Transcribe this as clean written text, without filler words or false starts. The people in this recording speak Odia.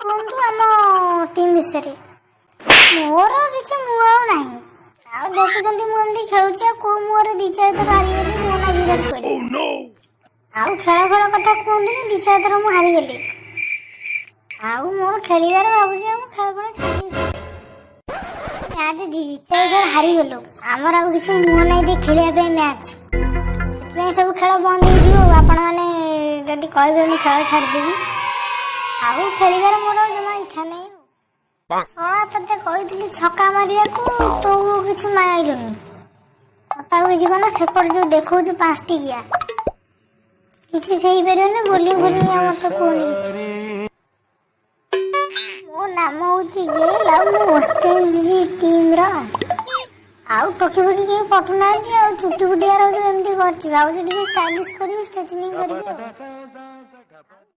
କୁହନ୍ତୁ ଆମ ଟିମ୍ ବିଷୟରେ। ମୋର କିଛି ମୁହଁ ଆଉ ନାହିଁ। ଆଉ ଦେଖୁଛନ୍ତି, ମୁଁ ଏମିତି ଖେଳୁଛି, ଆଉ କୋଉ ମୁହଁରେ? ଦି ଚାରି ଥର ହାରିଗଲି। ମୋ ନାଁ ବିରାଟ କୋହଲି। ଆଉ ଖେଳ ଖେଳ କଥା କୁହନ୍ତୁନି। ଦି ଚାରି ଥର ମୁଁ ହାରିଗଲି। ଆଉ ମୋର ଖେଳିବାର ଭାବୁଛି, ଆଉ ମୁଁ ଖେଳ ଫେଳ ଛାଡ଼ି। ମ୍ୟାଚ୍ ଦି ଚାରି ଥର ହାରିଗଲୁ, ଆମର ଆଉ କିଛି ମୁହଁ ନାହିଁ ଯେ ଖେଳିବା ପାଇଁ ମ୍ୟାଚ୍। ସେଥିପାଇଁ ସବୁ ଖେଳ ବନ୍ଦ ହେଇଯିବ। ଆଉ ଆପଣମାନେ ଯଦି କହିବେ, ମୁଁ ଖେଳ ଛାଡ଼ିଦେବି। ଆଉ ଖେଳିବାର ମୋର ଜମା ଇଚ୍ଛା ନାହିଁ। ଶଳା, ତତେ କହିଥିଲି ଛକା ମାରିବାକୁ, ତୁ କିଛି ମାରିଲୁନି। ମତେ ଆଉ କିଛି କହନା। ସେପଟେ ଯୋଉ ଦେଖଉଛୁ 5 ଟିକିଆ, କିଛି ସେ ହେଇପାରିବନି। ବୋଲିଂ ଫୋଲିଂ ଆଉ ମତେ କୁହନି କିଛି। ମୋ ନାମ ହଉଛି ଗେଲ୍ ଆଉ ମୁଁ ୱେଷ୍ଟଇଣ୍ଡିଜ୍ ଟିମ୍ର। ଆଉ ଟୋକି ଫୋକି କେହି ପଟୁନାହାନ୍ତି। ଆଉ ଚୁଟି ଫୁଟି ଆର ଯୋଉ ଏମିତି କରିଛି, ଭାବୁଛି ଟିକେ ଷ୍ଟାଇଲିଶ କରିବି, ଷ୍ଟ୍ରେଟନିଂ କରିବି ଆଉ।